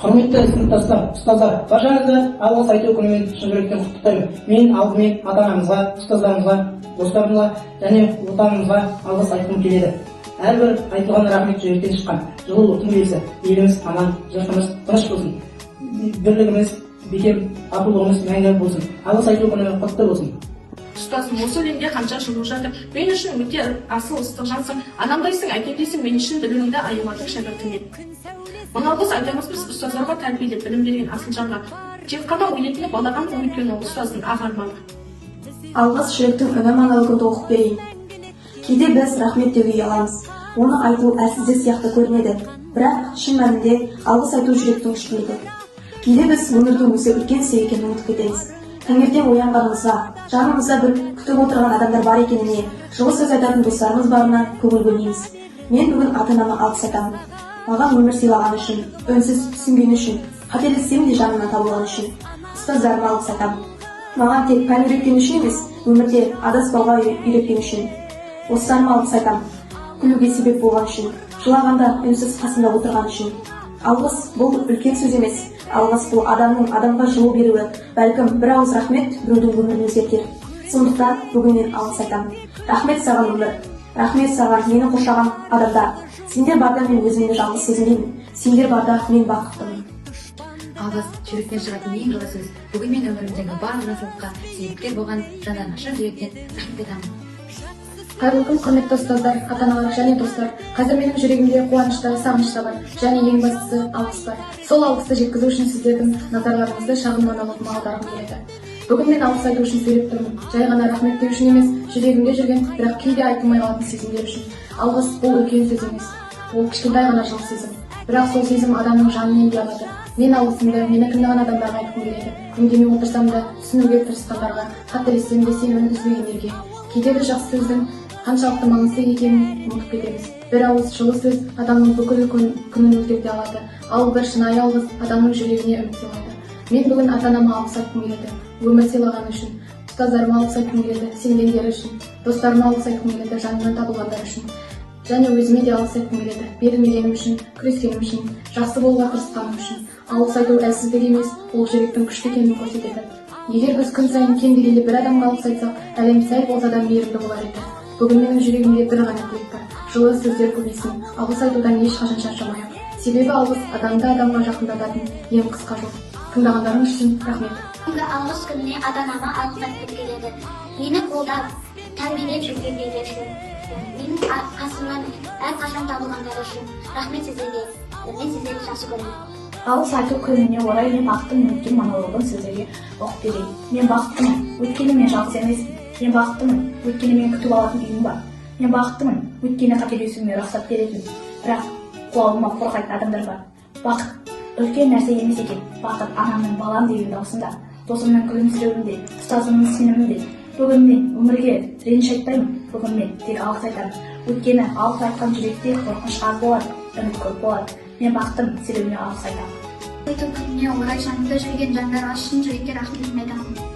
Құрметті сыныптастар, ұстаздар, баршаңызды Алғыс айту күнімен шын жүректен құттықтаймын. Мен алдымен ата анамызға, ұстаздарымызға, достарымызға және Отанымызға алғыс айтқым келеді. Әрбір айтылған рахмет жүректен шыққан жылулықтың белгісі. Еліміз аман, жұртымыз тыныш болсын, бірлігіміз бекем, татулығымыз мәңгі болсын. Алғыс айту күні құтты болсын! Ұстазым, осы әлемде қанша жылу жатыр. Мен үшін өте асыл, ыстық жансың. Анамдайсың, әкемдейсің мен үшін. Біліміңді аямадың шәкіртіңе. Мың алғыс айтамыз біз ұстаздарға, тәрбиелеп білім берген асыл жанға. Тек қана өлетіні балаған, өйткені ол ұстаздың ақ арманы. «Алғыс – жүректің үні» монологын оқып берейін. Кейде біз рахмет деуге ұяламыз. Оны айту әлсіздік сияқты көрінеді. Бірақ шын мәнінде алғыс айту – жүректің ұшқындығы. Кейде біз өмірдің өзі үлкен сый екенін ұмытып кетеміз. Таңертең оянғанымызға, жанымызда бір күтіп отырған адамдар бар екеніне, жылы сөз айтатын достарымыз барына көңіл бөлмейміз. Мен бүгін ата анама алғыс айтамын. Маған өмір сыйлағаны үшін, үнсіз түсінгені үшін, қателессем де жанымнан табылғаны үшін. Ұстаздарыма алғыс айтамын. Маған тек пән үйреткені үшін емес, өмірде адаспауға үйреткені үшін. Достарыма алғыс айтамын. Күлуге себеп болған үшін, жылағанда үнсіз қасымда отырған үшін. Алғыс – бұл үлкен сөз емес. Алғыс – бұл адамның адамға жылу беруі. Бәлкім, бір ауыз рахмет біреудің өмірін өзгертер. Сондықтан бүгін мен алғыс айтамын. Рахмет саған, өмір. Рахмет саған, мені қоршаған адамдар. Сендер барда мен өзімді жалғыз сезінбеймін. Сендер барда мен бақыттымын. Алғыс – жүректен шығатын ең жылы сөз. Бүгін мен өмірімдегі барлық жақсылыққа себепкер болған жандарға шын жүректен рахмет айтамын. Қайырлы күн, құрметті ұстаздар, ата аналар және достар! Қазір менің жүрегімде қуаныш та, сағыныш та бар және ең бастысы, алғыс бар. Сол алғысты жеткізу үшін сіздердің назарларыңызды шағын монологыма аударғым келеді. Бүгін мен алғыс айту үшін сөйлеп тұрмын. Жай ғана рахмет деу үшін емес, жүрегімде жүрген, бірақ кейде айтылмай қалатын сезімдер үшін. Алғыс – бұл үлкен сөз емес, ол кішкентай ғана жылы сезім. Бірақ сол сезім адамның жанын емдей алады. Мен алғысымды мені тыңдаған адамдарға айтқым келеді. Үндемей отырсам да, түсінуге тырысқандарға, қателессем де, сенімін үзбегендерге. Кейде бір жақсы сөздің қаншалықты маңызды екенін ұмытып кетеміз. Бір ауыз жылы сөз адамның бүкіл күнін өзгерте алады, ал бір шынайы алғыс адамның жүрегіне үміт сыйлайды. Мен бүгін ата анама алғыс айтқым келеді, өмір сыйлағаны үшін. Ұстаздарыма алғыс айтқым келеді, сенгендері үшін. Достарыма алғыс айтқым келеді, жанымнан табылғандары үшін. Және өзіме де алғыс айтқым келеді, берілмегенім үшін, күрескенім үшін, жақсы болуға тырысқаным үшін. Алғыс айту әлсіздік емес, ол жүректің күшті екенін көрсетеді. Егер біз күн сайын кем дегенде бір адамға алғыс айтсақ, әлем сәл болса да мейірімді болар еді. Бүгін менің жүрегімде бір ғана тілек бар: жылы сөздер көбейсін, алғыс айтудан ешқашан шаршамайық. Себебі алғыс – адамды адамға жақындататын ең қысқа жол. Тыңдағандарыңыз үшін рахмет. Бүгінгі Алғыс күніне ата анама алғыс айтқым келеді. Мені қолдап, тәрбиелеп жүргендері үшін, менің қасымнан әрқашан табылғандары үшін рахмет сіздерге. Мен сіздерді жақсы көремін. Алғыс айту күніне орай «Мен бақыттымын» өткен монологын сіздерге оқып берейін. Мен бақыттымын, өйткені мен жалғыз емеспін. Мен бақыттымын, өйткені мен күтіп алатын үйім бар. Мен бақыттымын, өйткені қателесуіме рұқсат беретін, бірақ құлауыма қорқайтын адамдар бар. Бақыт үлкен нәрсе емес екен. Бақыт анамның «балам» деген даусында, досымның күлімсіреуінде, ұстазымның сенімінде. Бүгін мен өмірге реніш айтпаймын. Бүгін мен тек алғыс айтамын. Өйткені алғыс айтқан жүректе қорқыныш аз болады, үміт көп болады. Мен бақыттымын, себебі мен алғыс айтамын. Айту күніне орай жанымда жүрген жандарға шын жүректен рахметімді айтамын.